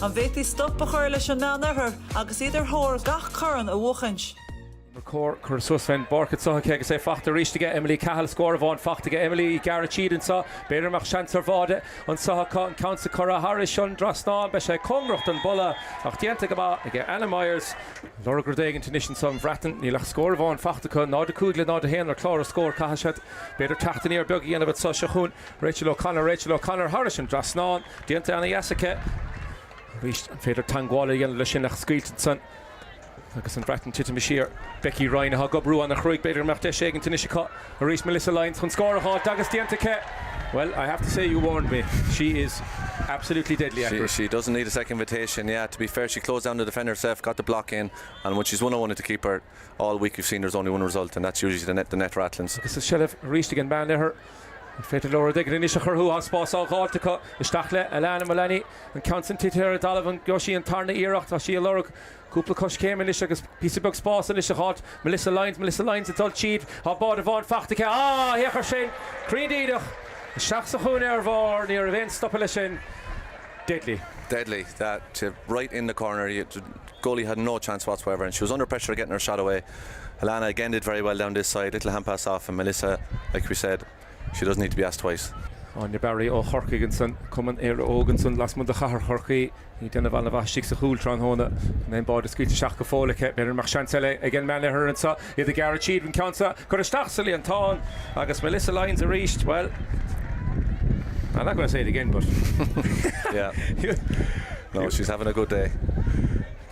An bhféadfaí stop a chur leis an Meánoirthear agus iad ar thóir gach corn a bhuachaint? Cóir curtha suas fén bpáirc anso aici agus é fachta arís aige Emily Cahill. Scór amháin fachta aige Emily ag gearradh tríd anso. B'fhéidir go mbeadh seans ar bháide anso acu. An ceann san curtha thairis an dtrasnán. Beidh sé cóngarach don bpolla ach déanta go maith aige Anna Myers. Lorg rud éigint anois anso an Bhreatain. Níl ach scór amháin fachta acu, 0-5 le 0-1 ar chlár an scóir. Caithfidh siad b'fhéidir teacht aniar beag a dhéanamh anso. Seo chugainn Rachel O'Connor, Rachel O'Connor thairis an dtrasnán. Déanta ana-dheas aici. Arís, an féidir teangmháil a dhéanamh leis sin ach scaoilte ansan agus an Bhreatain titim siar. Becky Ryan atá ag oibriú ana-chruaidh. B'fhéidir go mbeadh deis éigint anois acu. Arís Melissa Lyons chun scór a dh'fháilt agus déanta aici. Well, I have to say you warned me. She is absolutely deadly accurate. She, she doesn't need a second invitation. Yeah, to be fair, she closed down the defender herself, got the block in, and when she's one-on-one at the keeper, all week you've seen there's only one result, and that's usually the net, the net rattling. Agus an seilbh arís ag an Meánoirthear. An féidir leo rud éigin anois a chruthú? Tá spás á dh'fháilt acu. Isteach le Alana Mullaney. An ceann san tite ar an dtalamh. An gheobhaidh sí an tarna iarracht? Tá sí ag lorg cúpla coiscéim anois agus píosa beag spáis anois a dh'fháilt. Melissa Lyons, Melissa Lyons ag dul tríd. Tá báide amháin fachta aici. Ah! Féach air sin! Cruinn díreach isteach sa chúinne ar bharr. Ní raibh aon stopadh leis sin. Deadly. Deadly. That to right in the corner. You, the goalie had no chance whatsoever and she was under pressure getting her shot away. Alana again did very well down this side. Little hand pass off and Melissa, like we said, she doesn't need to be asked twice. Áine Barry ó Chorcaigh ansan, Cumann Éire Óg ansan lasmuigh de chathair Chorcaí. Í ag déanamh an-mhaith istigh sa chúl tráthnóna. Gan aon báide scaoilte isteach go fóill aici. B'fhéidir go mbeadh seans eile ag an Meánoirthear anso. Iad ag gearradh tríd an ceann seo. Curtha isteach sa líontán agus Melissa Lyons arís. Well, I'm not going to say it again, but Yeah. No, she's having a good day.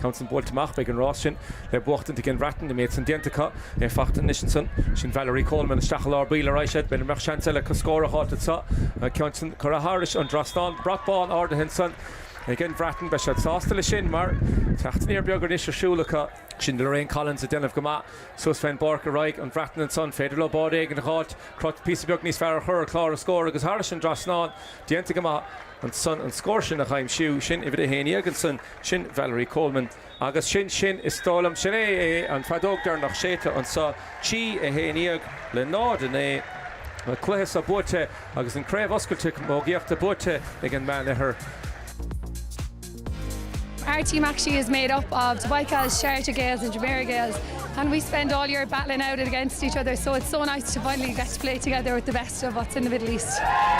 Ceann san buailte amach, beidh an rás sin le buachtaint ag an Bhreatain, an méid san déanta acu. É fachta anois ansan. Sin Valerie Coleman isteach i lár baill ar aghaidh siad. B'fhéidir go mbeadh seans eile acu scór a dh'fháilt anso. An ceann san curtha thairis an dtrasnán. Brat bán ardaithe ansan ag an Bhreatain. Beidh siad sásta leis sin mar teacht aniar beag anois ar siúl acu. Sin Lorraine Collins ag déanamh go maith suas fén bpáirc ar aghaidh an Bhreatain ansan. Féidir leo báide éigin a dh'fháilt. Crot píosa beag níos fearr a chur ar chlár an scóir agus thairis an dtrasnán. Déanta go maith ansan an scór sin a dh'aimsiú. Sin uimhir 11 ansan. Sin Valerie Coleman. Agus sin, sin, is dóigh liom, sin é é, an feadóg deireanach séidte anso, 3, 11 le 0, 9. An cluiche seo buaite agus an Craobh Oscailte Camógaíochta buaite ag an Meánoirthear. Our team actually is made up of Dubai Gals, Sharjah Gales and Jumeirah Gales and we spend all year battling out against each other so it's so nice to finally get to play together with the best of what's in the Middle East.